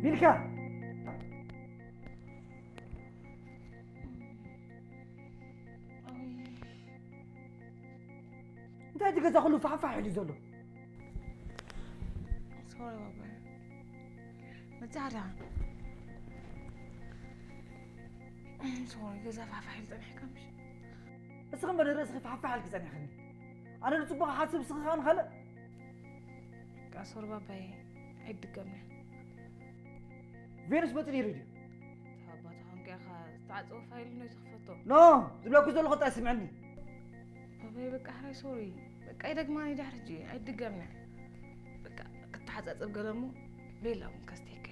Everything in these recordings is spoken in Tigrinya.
ሚልካ! እንታይ እቲ ገዛ ኩሉ ፋሕፋሕ ኢሉ ዘሎ? ሶሪ ባባይ። መጻዕዳ። ሶሪ፣ ገዛ ፋሕፋሕ ኢሉ ጸኒሕካ ምሽ? እስኺ እምበር ርእስኺ ፋሕፋሕ ኢልኪ ጸኒሕክኒ። ኣነ ንጽቡቕ ክሓስብ፣ እስኺ ከኣ ንኻልእ። በቃ ሶሪ ባባይ፣ ኣይድገምና። ቬኑስ መጺኡ ነይሩ ድዩ? ኣባታ ኾንካ ኢኻ፣ ዝተዓጸወ ፋይል ነው ዝኽፈቶ። ኖ፣ ዝብለኩ ዘለኹ እንታይ ስምዕኒ። ባባይ በቃ ሕራይ ሶሪ። በቃ ኣይደግማን እየ ድሕሪ ሕጂ፣ ኣይድገምና። በቃ ክተሓጻጸብ ገለ እሞ ቤላ እውን ከስተይከ።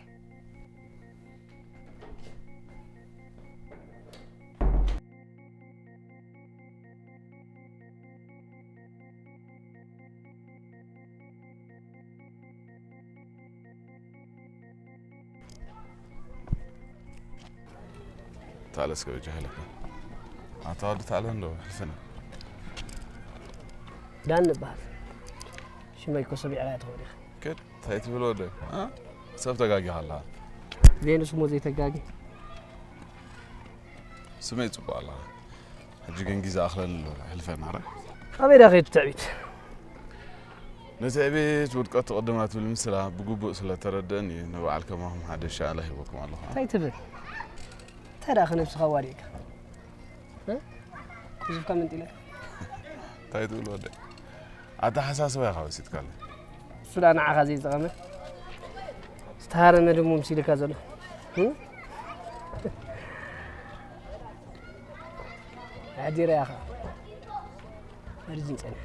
ታለ እስከ በጃ ሃለካ። ኣታ ወዲ ታለ እንዶ፣ ሕልፍና። ዳን እበሃል። ሽመይ እኮ ሰሚዕካዮ ትኸውን ኢኻ። ክድ፣ እንታይ ትብል ወደ? እ? ሰብ ተጋጊኻ ኣለኻ። ቬኑስ እሞ ዘይተጋጊ። ስመይ ጽቡቕ ኣለኻ። ሕጂ ግን ግዜ ኣኽለኒ ኣሎ፣ ሕልፈና ረ። ኣበይ ዳ ከይዱ ትዕቢት? ነቲ ዕቤት ውድቀቱ ቅድማ ትብል ምስላ ብግቡእ ስለ ተረደአኒ፣ ንበዓል ከማኹም ሓደ ሻዕላ ሂበኩም ኣለኹ። እንታይ ትብል? እንታይ ደኣ ከነብስኻ ዋዲእካ? እ? ግዙፍካ መንጢለካ? እንታይ ትብል ወደ? ኣተሓሳስባ ኢኻ ወሲድካለይ። እሱ ደኣ ንዓኻ ዘይጠቐመ? ዝተሃረመ ድሙ ምሲልካ ዘሎ። እ? ሕጂ ርኣኻ። መርዝን ጸኒሕ።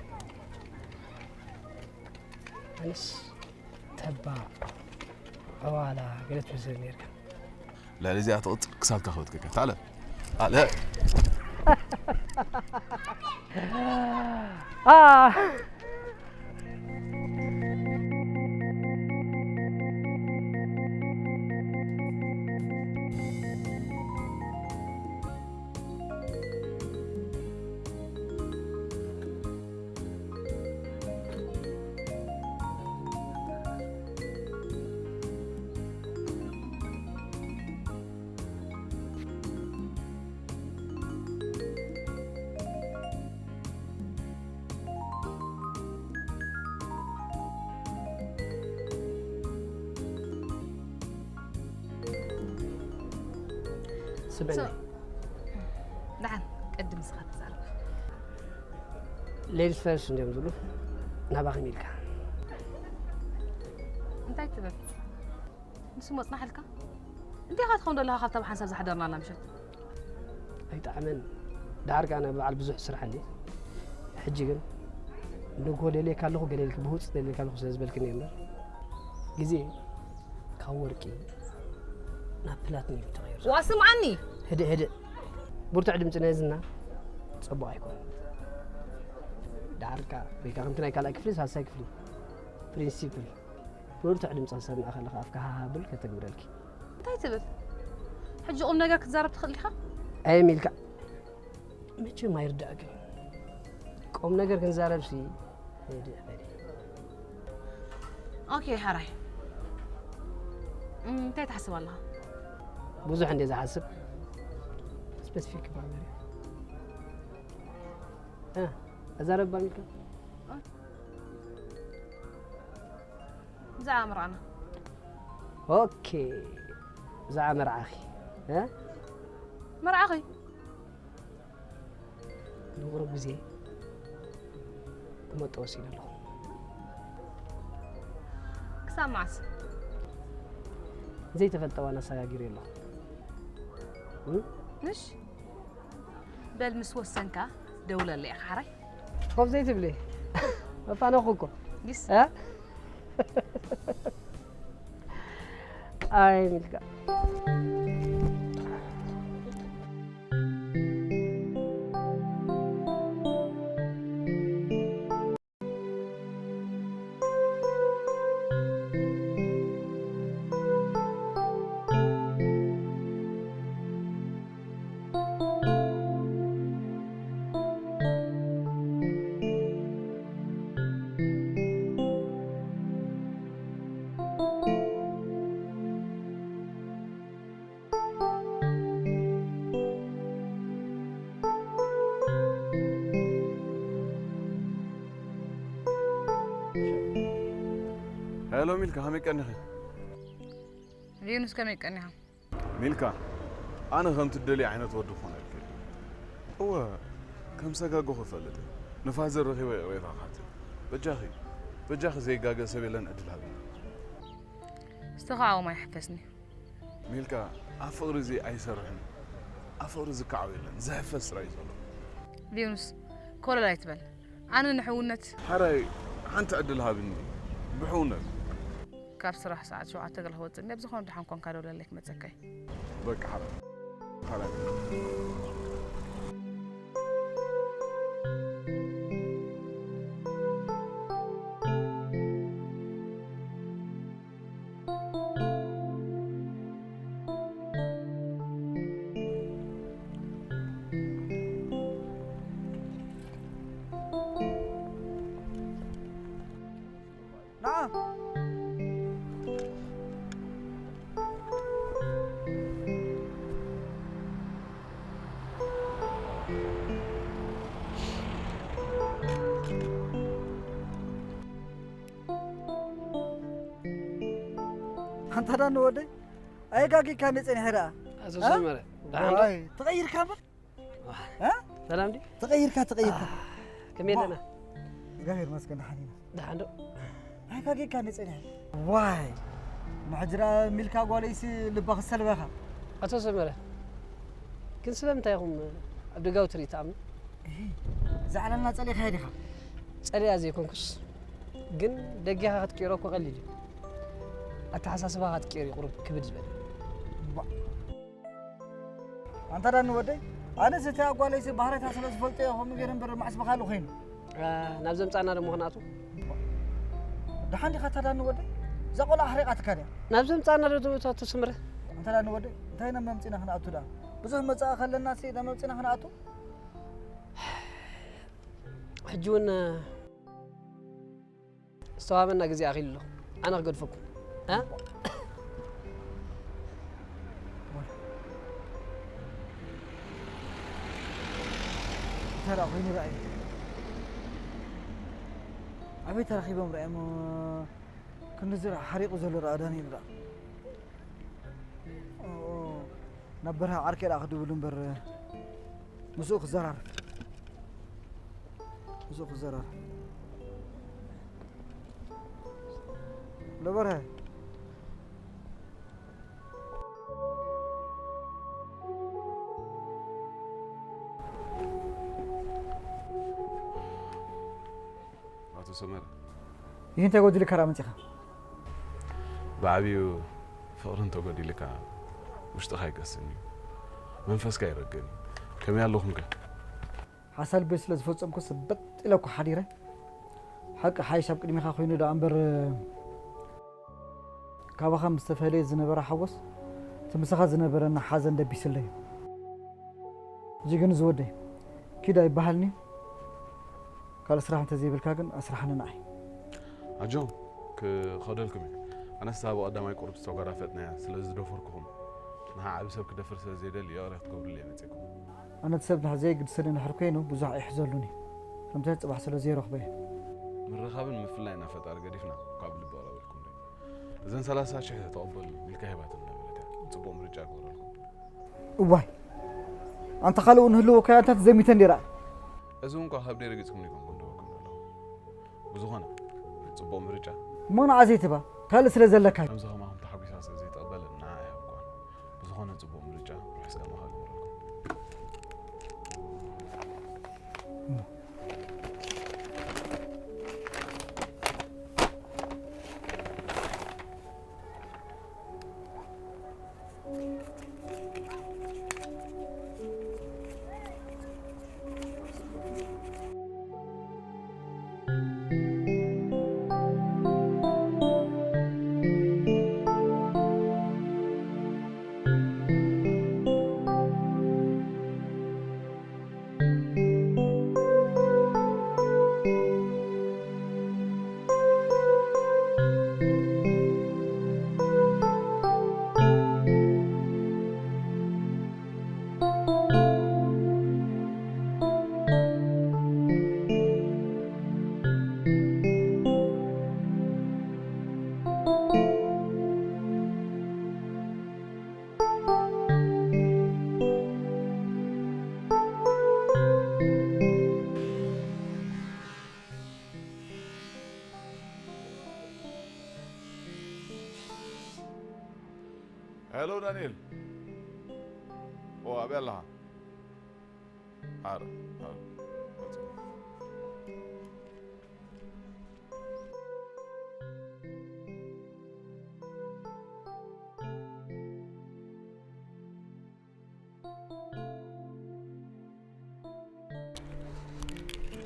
ኣነስ ተባ፣ ዕዋላ ገለ ትመስል ነርካ። ልዕሊ እዚኣ ትቕጽል ክሳብካ ክበትከካ። ታለ። ኣለ። ኣ። ስበኒ። ሶ-፣ ደሓን፣ ቅድም ንስኻ ትዛረብ። ሌዲስ ፈርስት እንድዮም ዝብሉ፣ ናባኺ ኢልካ። እንታይ ትብል? ንሱ መጽናሕልካ? እንታይ ኢኻ ትኸውን ዘለኻ ካብታ ብሓንሳብ ዝሓደርናላ ምሸት? ኣይጠዓመን። ደሓር ከኣ ናይ በዓል ብዙሕ ስራሕ ኣለኒ። ሕጂ ግን ንግሆ ደልየካ ኣለኹ፣ ገለ ኢልካ ብህውፅ ደልየካ ኣለኹ ስለ ዝበልክኒ እየ እምበር፣ ግዜ ካብ ወርቂ ናብ ፕላቲኒየም ተቐይሩ። ዋ ስምዓኒ! ህድእ ህድእ። ብርቱዕ ድምፂ ናይ ዝና ፅቡቕ ኣይኮነን። ደሓር ከኣ ወይ ከኣ ከምቲ ናይ ካልኣይ ክፍሊ ሳልሳይ ክፍሊ ፕሪንሲፕል ብርቱዕ ድምፂ ክሰምዕ ከለኻ ኣፍካ ሃሃ ብል ከተግብረልኪ። እንታይ ትብል? ሕጂ ቁም ነገር ክትዛረብ ትኽእል ዲኻ? ኣየም ኢልካ መቸም ኣይርዳእክን። ቁም ነገር ክንዛረብሲ ህድእ በሊ። ኦኬ ሓራይ። እም፣ እንታይ ትሓስብ ኣለኻ? ብዙሕ እንደ ዝሓስብ ስፔሲፊክ ባነር እ፣ ኣዛረብ ባሚልካ? ብዛዕባ መርዓና። ኦኬ፣ ብዛዕባ መርዓኺ እ? መርዓኺ? ንቑሩብ ግዜ ክመጦ ወሲነ ኣለኹ። ክሳብ መዓስ? ዘይተፈልጠ ዋና ኣሰጋጊረ ኣለኹ። እ? ምሽ? በል ምስ ወሰንካ ደውለለይ ኢኻ ሓራይ። ኮፍ ዘይትብሊ? መፋነኹ እኮ። ጊስ። እ? ኣይ ሚልካ። ሄሎ ሚልካ፣ ከመይ ቀኒኺ? ቬኑስ፣ ከመይ ቀኒኻ? ሚልካ፣ ኣነ ከምቲ ትደልዮ ዓይነት ወዲ ክኾነልኪ እየ። እወ፣ ከም ሰጋጎ ክፈልጥ እየ። ንፋዘር ረኺበ ይቕሬታ ክሓትት። በጃኺ፣ በጃኺ ዘይጋገ ሰብ የለን ዕድል ሃብኒ። ዝተኻዕወ ማይ ሓፈስኒ። ሚልካ፣ ኣብ ፍቕሪ እዚ ኣይሰርሕን። ኣብ ፍቕሪ ዝከዓው የለን፣ ዝሕፈስ ጥራይ እዩ ዘሎ። ቬኑስ፣ ኮለል ኣይትበል። ኣነ ንሕውነት ሓራይ፣ ሓንቲ ዕድል ሃብኒ። ብሕውነት። ካብ ስራሕ ሰዓት ሸውዓተ ገለ ክወፅእ እንድየ፣ ብዝኾነ ደሓን ኮንካ ደውለለይ ክመፀካ እየ። በቃ ሓራይ። ሓራይ። ኣንታ ዳኒ ወደይ፣ ኣየጋጊካኒ ጸኒሐ ደኣ። ኣቶ እ? ሰመረ፣ ደሓን ዶ? ዋይ፣ ተቐይርካ እምበር። እ? ሰላም ድዩ? ተቐይርካ፣ ተቐይርካ። ከመይ ኣለና? እግዚኣብሔር ይመስገን፣ ደሓን ኢና። ደሓን ዶ? ኣየጋጊካኒ ጸኒሐ። ዋይ፣ ምሕጅራ ሚልካ ጓለይሲ ልባ ክሰልበኻ። ኣቶ ሰመረ፣ ግን ስለምንታይ ኢኹም ኣብ ደጋዊ ትርኢት ትኣምኑ? እሂ፣ ዝዓለልና ጸሊእኻዮ ዲኻ? ጸሊኣ ዘይኮንኩስ፣ ግን ደጊኻ ክትቅይሮ እኮ ቀሊል እዩ። ኣተሓሳስባኻ ክትቅይር እዩ ቁሩብ ክብድ ዝበለ። ባ-፣ ኣንታ ዳኒ ወደይ፣ ኣነስ እቲ ኣጓለይሲ ባህሪታ ስለ ዝፈልጦ እየ ከምኡ ገይረ እምበር መዓስ ብኻልእ ኮይኑ። አ፣ ናብ ዘምጻና ደሞ ክንኣቱ? ደሓን ዲኻ ኣታ ዳኒ ወደይ? እዛ ቆልዓ ኣሕሪቓትካ ድያ? ናብ ዘምጻና ዶ ትእቱ ኣቶ ስምረ? ኣንታ ዳኒ ወደይ፣ እንታይ ናብ መምጺና ክንኣቱ ደኣ? ብዙሕ መጻኢ ከለና ሲ ናብ መምጺና ክንኣቱ? ሕጂ እውን ዝተዋህበና ግዜ ኣኺሉ ኣሎ። ኣነ ክገድፈኩም። እ? እንታይ ደኣ ኮይኑ ረኣዩ? ኣበይ ተራኺቦም ረኣዮም? ክንዲ ዝረኣ ሓሪቑ ዘሎ ረኣ ዳንኤል ረኣ። ኦ፣ ናብ በረኻ ዓርከይ ደኣ ክድውል እምበር፣ ምስኡ ክዘራረብ። ምስኡ ክዘራረብ። ሎ በርሀ። ሰመረ፣ ይህ እንታይ ጎዲልካ ደኣ መጺኻ? ብዓብዩ ፍቕሪ እንተጎዲልካ ውሽጥኻ ይቀስን እዩ፣ መንፈስካ ይረግን እዩ። ከመይ ኣለኹምከ? ሓሳል ቤት ስለ ዝፈጸምኩ ስበጥ ኢለ እኮ ሓዲረ። ሓቂ ሓይሽ ኣብ ቅድሚኻ ኮይኑ ደኣ እምበር፣ ካባኻ ምስ ተፈለየ ዝነበረ ሓጎስ፣ እቲ ምሳኻ ዝነበረና ሓዘን ደቢስለይ። እዚ ግን ዝወደይ፣ ኪድ ኣይበሃልኒ። ካልእ ስራሕ እንተዘይብልካ ግን ኣስራሕኒ ንዓይ። ኣጆ፣ ክኸደልኩም እየ። ኣነስ እታ ብቐዳማይ ቁሩብ ዝተጓራፈጥናያ ስለ ዝደፈርኩኹም፣ ንዓ ዓቢ ሰብ ክደፍር ስለ ዘይደሊ ይቕረ ክትገብሩለይ መጺእኩም። ኣነ እቲ ሰብ ድሕር ዘይግድሰኒ ድሕር ኮይኑ ብዙሕ ኣይሕዘሉን እዩ። ከምቲ ጽባሕ ስለ ዘይረኽቦ እየ። ምርኻብን ምፍልላይን ናብ ፈጣሪ ገዲፍና ካብ ልቢ ኣቐረበልኩም ዶ? እዘን ሰላሳ ሽሕ ተቐበሉ ኢልካ ሂባትኒ ነበረት እያ። ጽቡቕ ምርጫ ይገብረልኩም። እዋይ፣ ኣንታ ካልእ እውን ህልዎ እኮ ኣንታ ተዘሚተ እንዲራ። እዚ እውን እኳ ከብደይ ረጊጽኩም ዲኩም ክንደወኩም ኣለኹ። ብዝኾነ፣ ጽቡቕ ምርጫ። እሞ ንዓ ዘይትባ፣ ካልእ ስለ ዘለካ እዩ። ከምዚ ከማኹም ተሓጒሳ ስለ ዘይተቐበለ ንዓ ኣይሃብኳን። ብዝኾነ ጽቡቕ ምርጫ፣ ርሑስ ቀን ምዃን ይምረልኩም። ሄሎ ዳንኤል፣ ኦ ኣበይ ኣለኻ? ኣረ፣ ኣረ፣ መጽእ።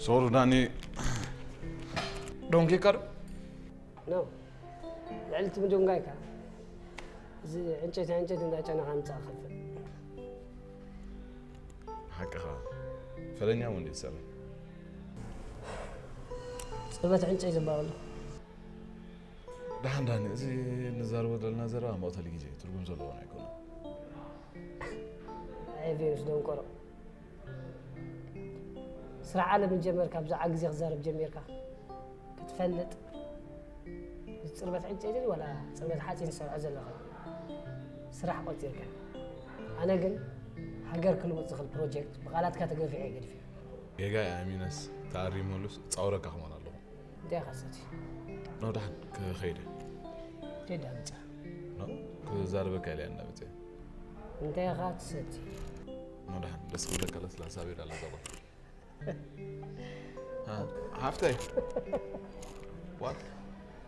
ሶሪ ዳኒ፣ ዶንኪካ ዶ? ኖ፣ ልዕሊ እቲ ምድንጋይካ እዚ ዕንጨይቲ ዕንጨይቲ እንዳጨነኻ ምጻእ ክኸፍእ። ሓቅኻ፣ ፈለኛ እውን ድዩ ትሰርሕ? ጽርበት ዕንጨይ ዝበሃሉ። ደሓን ዳኒ፣ እዚ ንዛረቦ ዘለና ዘረባ መቕተሊ ግዜ እዩ፣ ትርጉም ዘለዎ ኣይኮነን። ኣይ ቬኑስ ደንቆሮ። ስራሕ ዓለም ጀመርካ፣ ብዛዕባ ግዜ ክዛረብ ጀሚርካ ክትፈልጥ፣ ጽርበት ዕንጨይትን ዋላ ጽርበት ሓጺን ዝሰርሖ ዘለኻ ስራሕ ቆጺርካ። ኣነ ግን ሃገር ክልውጥ ዝኽእል ፕሮጀክት ብቓላትካ ተገፊዐ ገዲፈ። ጌጋ ኣሚነስ ተኣሪመሉስ ጻውረካ ክመን ኣለኹ። እንታይ ኢኻ ትሰቲ? ኖ ደሓን ክኸይደ። ከይዳ ምጻ። ኖ ክዛረበካ ኢለ እንዳመጸ። እንታይ ኢኻ ትሰቲ? ኖ ደሓን ደስ ክብለካ ለስላሳ ቤዳ ለዛባ። ሃ፣ ሃፍታይ። ዋት?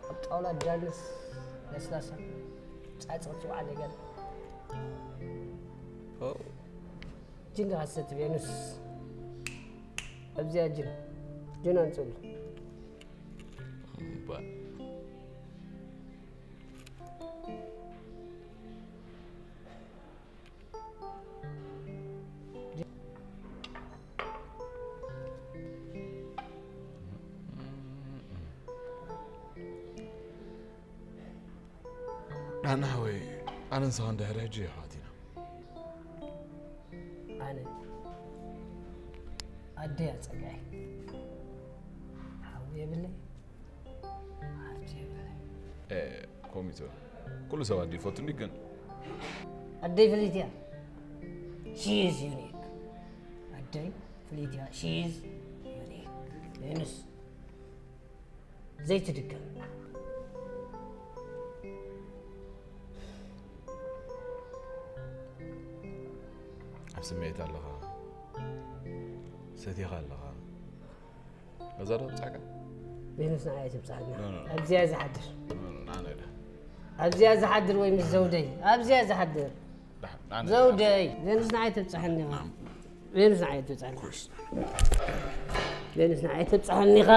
ኣብ ጣውላ ዳንስ ለስላሳ ጻጽቕ ጽዋዕ ኣለገለ። ኦ። ጅን ኢኻ ትሰቲ ቬኑስ። ኣብዚኣ ጅን። ጅን ኣንጽሉ። እባ። ዳና ሓወይ፣ ኣነ ንስኻ እንድሕር ሕጂ ኣሕዋት ኢና። ኣነ ኣደይ ኣጸግዐ ሓዊ የብለይ። ሃብቲ የብለይ። ኤ፣ ኮሚቶ። ኩሉ ሰብ ኣደ ይፈቱ እንዲ ግን። ኣደይ ፍልይቲ እያ። She is unique። ኣደይ ፍልይቲ እያ። She is unique። ቬኑስ ዘይትድገም። ኣብ ስምዒት ኣለኻ። ሰቲኻ ኣለኻ። ነዛ ዶ ብጻዕካ? ቬኑስ ንዓይ ትብጻሕና። ኣብዚያ ዝሓድር። ኣብዚያ ዝሓድር ወይ ምስ ዘውደይ። ኣብዚያ ዝሓድር። ዘውደይ። ቬኑስ ንዓይ ትብጻሕኒ። ቬኑስ ንዓይ ትብጻሕኒ። ቬኑስ ንዓይ ትብጻሕኒ ኢኻ።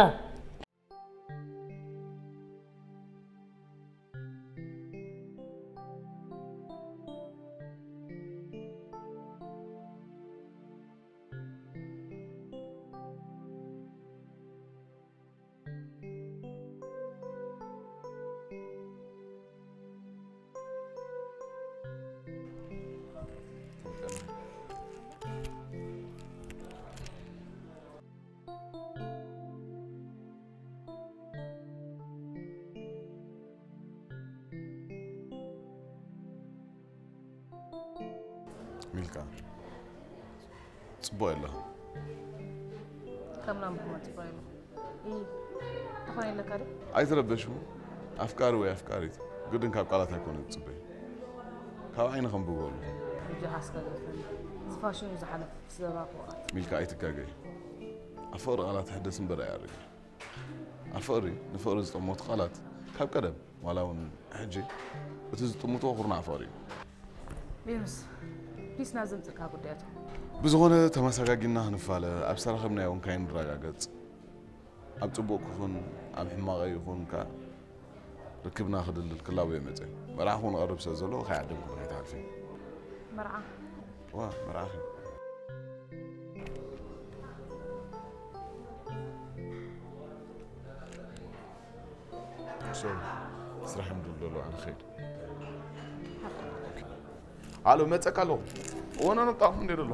ሚልካ፣ ጽቡቕ የለኹም። ከም ናምኩም ጽቡቕ የለ። እ፣ ተኾነ ኣለካ ዶ? ኣይትረበሹ። ኣፍቃሪ ወይ ኣፍቃሪት ግድን ካብ ቃላት ኣይኮነን ዝጽበዩ። ካብ ዓይኒ ከንብቦ ኣለኹ። ብጃኻ እስከ ገርፈኒ። እዚ ፋሽኑ ዝሓለፈ ዘረባ ክወቓት። ሚልካ ኣይትጋገይ። ኣብ ፍቕሪ ቃላት ይሕደስ እምበር ኣይኣርግን። ኣብ ፍቕሪ፣ ንፍቕሪ ዝጠመቱ ቃላት ካብ ቀደም ዋላ እውን ሕጂ እቲ ዝጥምትዎ ኩርናዕ ፍቕሪ እዩ። ቬኑስ፣ ፕሊስ ናብ ዘምጽእካ ጉዳያቱ። ብዝኾነ ተመሰጋጊና ክንፋለ፣ ኣብ ዝተረኸብናዮ እውን ካይንረጋገጽ። ኣብ ጽቡቕ ክኹን ኣብ ሕማቐ ይኹን ከኣ ርክብና ክድልድል ክላቦ እየ መጸ። መርዓ ክውን ቀርብ ስለ ዘሎ ከይዓደምኩ ንኸይትሓልፊ። መርዓ? እዋ፣ መርዓኺ። ሶሪ፣ ስራሕ እንድል ደሎ ኣነ ኸይድ። ኣሎ፣ መጸካ ኣለኹ። እወ፣ ኖ፣ ኖ፣ ብጣዕሚ እንደ ደሎ።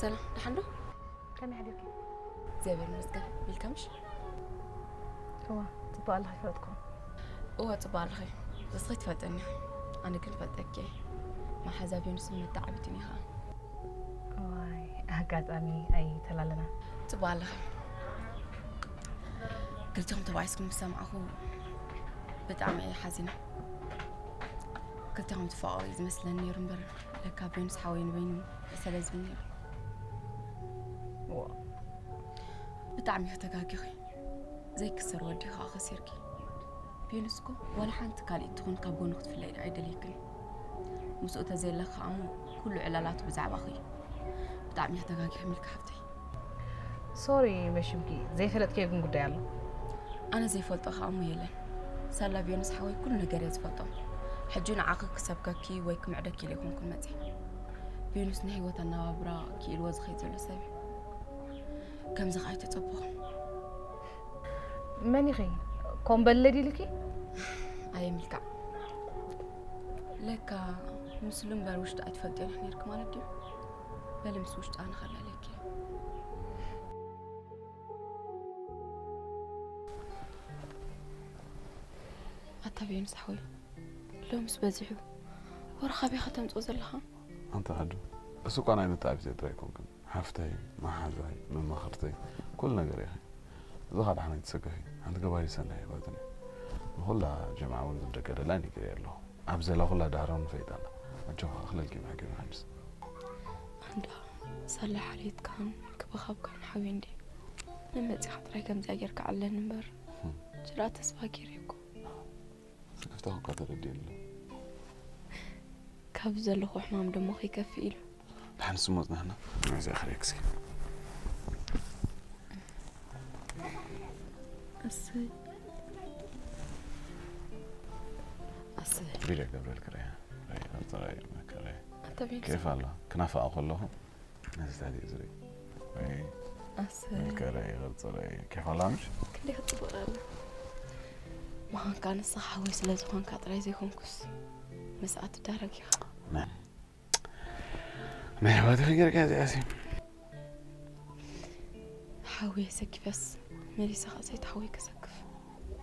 ሰላም፣ ደሓን ዶ? ከመይ ሓዲርኪ? እግዚኣብሔር ይመስገን። ሚልካ ምሽ? እዋ፣ ጽቡቕ ኣለኺ፣ ፈለጥኩም። እዋ፣ ጽቡቕ ኣለኺ። ንስኺ ትፈልጠኒ ኢኺ። ኣነ ግን እፈልጠኪ እየ። መሓዛ ቬኑስን መተዓቢትን ኢኻ። እዋይ፣ ኣጋጣሚ ኣይተላለና። ጽቡቕ ኣለኺ። ክልቲኹም ተባኢስኩም ምስ ሰማዕኹ ብጣዕሚ እየ ሓዚነ። ክልቲኹም ትፋቐሩ እዩ ዝመስለኒ ነይሩ እምበር፣ ለካ ቬኑስ ሓወይ ንበይኑ ስለ ዝብል ነይሩ። ዋ። ብጣዕሚ ኢኺ ተጋጊኺ። ዘይክሰር ወዲ ኸኣ ከሲርኪ። ቬኑስ እኮ ዋላ ሓንቲ ካልእ ትኹን ካብ ጎኑ ክትፍለይ ኣይደልየክን። ምስኡ ተዘየለኺ ኸኣ እሞ ኩሉ ዕላላቱ ብዛዕባኺ እዩ። ብጣዕሚ ኢኺ ተጋጊኺ ሚልካ ሓፍተይ። ሶሪ መሽምኪ፣ ዘይፈለጥክዮ ግን ጉዳይ ኣሎ። ኣነ ዘይፈልጦ ኸኣ እሞ የለን። ሳላ ቬኑስ ሓወይ ኩሉ ነገር እየ ዝፈልጦ። ሕጂ ንዓኺ ክሰብከኪ ወይ ክምዕደኪ ኢለ ኣይኮንኩን መጺአ። ቬኑስ ናይ ህይወት ኣነባብራ ክኢልዎ ዝኸይድ ዘሎ ሰብ እዩ። ከምዚ ኸኣ ኣይተጸበኹን። መን ኢኺ? ኮምበለ ድዩ ኢልኪ? ኣየ ሚልካ፣ ለካ ምስሉ እምበር ውሽጡ ኣይትፈልጥዮን ኢኺ ነይርኪ ማለት ድዩ? በሊ ምስ ውሽጡ ኣነ ከላለየኪ። ኣታ ቬኑስ ሓወይ፣ ሎምስ በዚሑ። ወረ ካበይ ኢኻ ተምጽኦ ዘለኻ? ኣንታ ሓዱ፣ እሱ እኳ ናይ መተዓቢተይ ጥራይ ኣይኮንክን። ሓፍተይ፣ መሓዛይ፣ መማኽርተይ፣ ኩሉ ነገር ኢኺ። እዚ ኸኣ ደሓን ኣይትሰከፊ። ሓንቲ ገባሪ ሰናይ ሂባትኒ። ንኹላ ጀምዓ እውን ዝደገደላ ነጊረያ ኣለኹ። ኣብ ዘላ ኩላ ዳህራም ፈይጣ ኣላ። ኣጆኻ፣ ክለልኪ ብሓቂ መሓንድስ። ኣንዳ፣ ሳላ ሓልየትካን ክበኻብካን ሓውየ እንዴ። ንመጺኻ ጥራይ ከምዚኣ ጌርካ ዓለኒ እምበር። ህም። ጅራ ተስፋ ገይረ እኮ። ስክፍታኹ እኳ ተረዲእኒ ኣሎ። ካብ ዘለኹ ሕማም ደሞ ከይከፍእ ኢሉ። ደሓን ስሞ ጽናሕና፣ ናይዚ ኣኽርየክ እስኪ። እሰይ። እሰይ። ቪድዮ ገብረልክ ርኣያ። ርኣያ፣ ርኣያ፣ ርኣያ። ኣታ ቪድዮ ኬፍ ኣሎ። ክናፍቓ ከለኹ ነዚ ታዲኡ ዝርኢ። ወይ ኣሰይ። መልክዕ ርኣይ፣ ቅርጺ ርኣይ። ኬፍ ኣላ ምሽ? ክንደይ ክትጽብቕ ኣላ። ምዃንካ ንስኻ ሓወይ ስለ ዝኾንካ ጥራይ ዘይኮንኩስ፣ ምስኣ ትዳረግ ኢኻ። ናይ፣ ናይ ኣሕዋትኺ ጌርካ እዚኣ ሲ። ሓወይ ሰኪፈስ፣ መሊሰ ኸኣ ሰይቲ ሓወይ ከሰክፍ።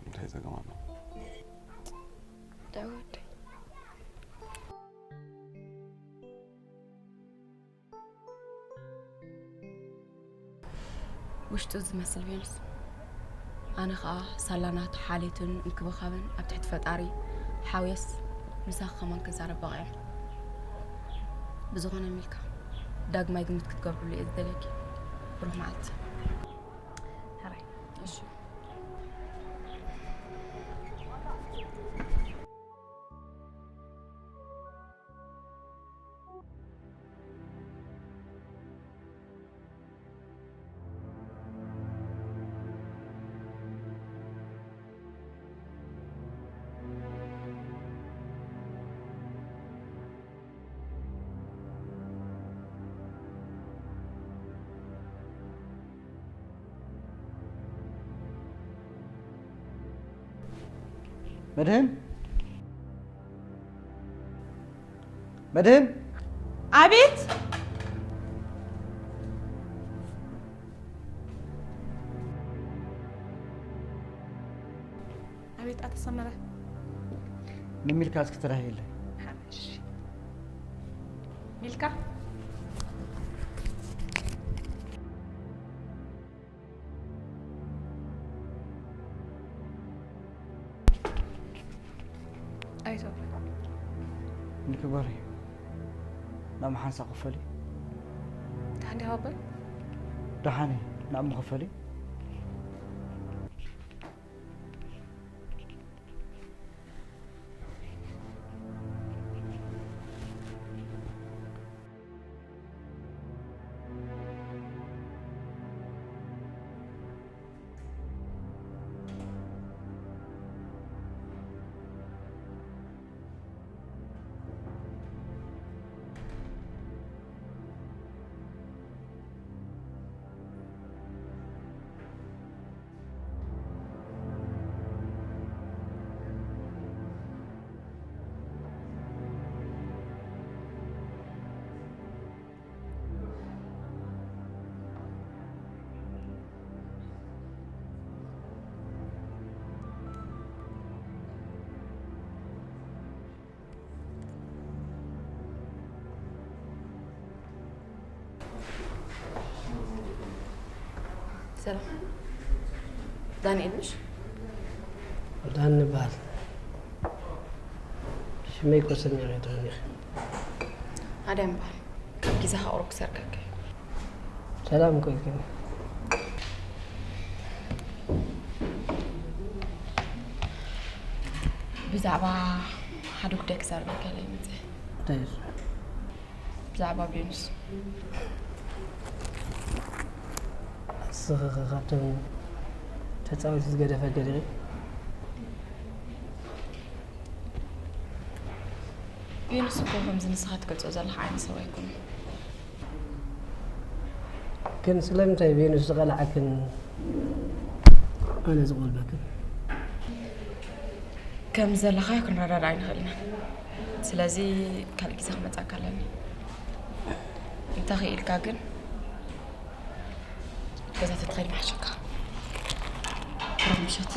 እንታይ ጸገም ኣሎ? ደኣ ወደይ። ውሽጡ ዝመስል ቬኑስ። ኣነ ኸኣ ሳላ ናቱ ሓልዮትን እንክብኻብን ኣብ ትሕቲ ፈጣሪ ሓውየስ ምሳኺ ከማን ክዛረብ በቒዐ። ብዝኾነ ሚልካ፣ ዳግማይ ግምት ክትገብርሉ እየ ዝደልየኪ። ብሩኽ መዓልቲ። ሕራይ። እሺ። መድህን? መድህን? ኣቤት! ኣቤት ኣቶ ሰመረ። ንሚልካ እስኪ ትራይ ኢለ። እሺ። ሚልካ? ኣይዞ። ንክበሪ። ናብ ሓንሳ ክፈሊ። ደሓን ዲኻ ኣቦይ? ደሓን እየ። ናብ ምኽፈሊ። ሰላም። ዳንኤል ምሽ? ዳን እበሃል። ሽመይ እኮ ሰሚዐ ትብለኒ ኢኺ። ኣድያም እበሃል። ካብ ግዜኻ ቁሩብ ክሰርቀካ እየ። ሰላም እኮ ኢልክኒ። ብዛዕባ ሓደ ጉዳይ ክዛረበካ ኢለ እየ መጺአ። እንታይ እዩ እሱ? ብዛዕባ ቬኑስ። እስኺ ኸ ካብቶም ተጻወቲ ዝገደፈ ገዲሪ? ቬኑስ እኮ ከምዚ ንስኻ ትገልጾ ዘለኻ ዓይነት ሰብ ኣይኮነን። ግን ስለምንታይ ቬኑስ ዝቐልዓክን ኣነ ዝቖልበክን? ከም ዘለኻዮ ክንረዳዳእ ኣይንኽእልን ኢና። ስለዚ ካልእ ግዜ ክመጻካ ኣለኒ። እንተኽኢልካ ግን ገዛ ተትኸይድ ምሓሸካ። ብሩኽ ምሸት።